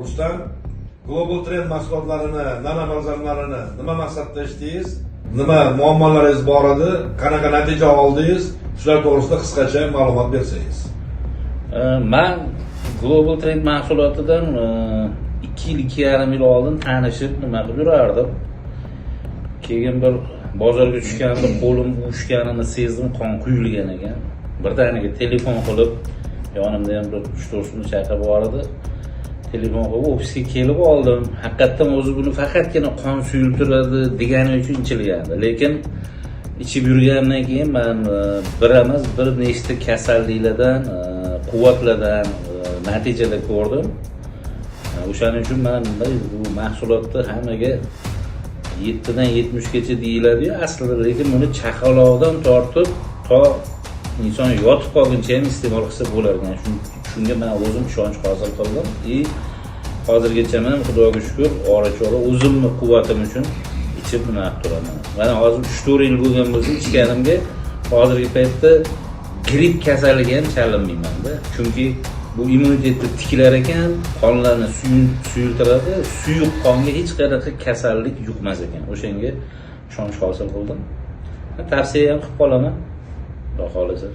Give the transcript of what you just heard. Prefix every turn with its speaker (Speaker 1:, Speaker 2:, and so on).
Speaker 1: Rustam, Global Trend mahsulotlarini, nano balzamlarini nima maqsadda ichdingiz? Nima muammolaringiz bor edi? Qanaqa natija oldingiz? Shular to'g'risida qisqacha ma'lumot bersangiz.
Speaker 2: Man Global Trend mahsulotidan 2 yil, 2,5 yil oldin tanishib, nima qilib yurardim. Keyin bir bozorga tushganimda qo'lim uvushganini sezdim, qon quyilgan ekan. Birdaniga telefon qilib, yonimda ham bir uch do'stimni chaqirib bor edi. Telefon qilib, ofisga kelib oldim. Haqiqatdan o'zi buni faqatgina qon suyultiradi degani uchun ichilgandi. Lekin ichib yurganimdan keyin man bir emas, bir nechta kasalliklardan, quvvatlardan natijalar ko'rdim. O'shaning uchun man bu mahsulotni hammaga, 7dan 70gacha deyiladiyu aslida, lekin buni chaqaloqdan tortib to inson yotib qolguncha ham iste'mol qilsa bo'lar ekan. Shunga man o'zim ishonch hosil qildim и hozirgacha ham, Xudoga shukur, ora chora o'zimni quvvatim uchun ichib, nima qilib turaman. Mana hozir 3-4 yil bo'lgan bo'lsa ichganimga, hozirgi paytda gripp kasalligiga ham chalinmaymanda, chunki bu immunitetni tiklar ekan, qonlarni suyultiradi, suyuq qonga hech qanaqa kasallik yuqmas ekan. O'shanga ishonch hosil qildim, tavsiya ham qilib qolaman, Xudo xohlasa.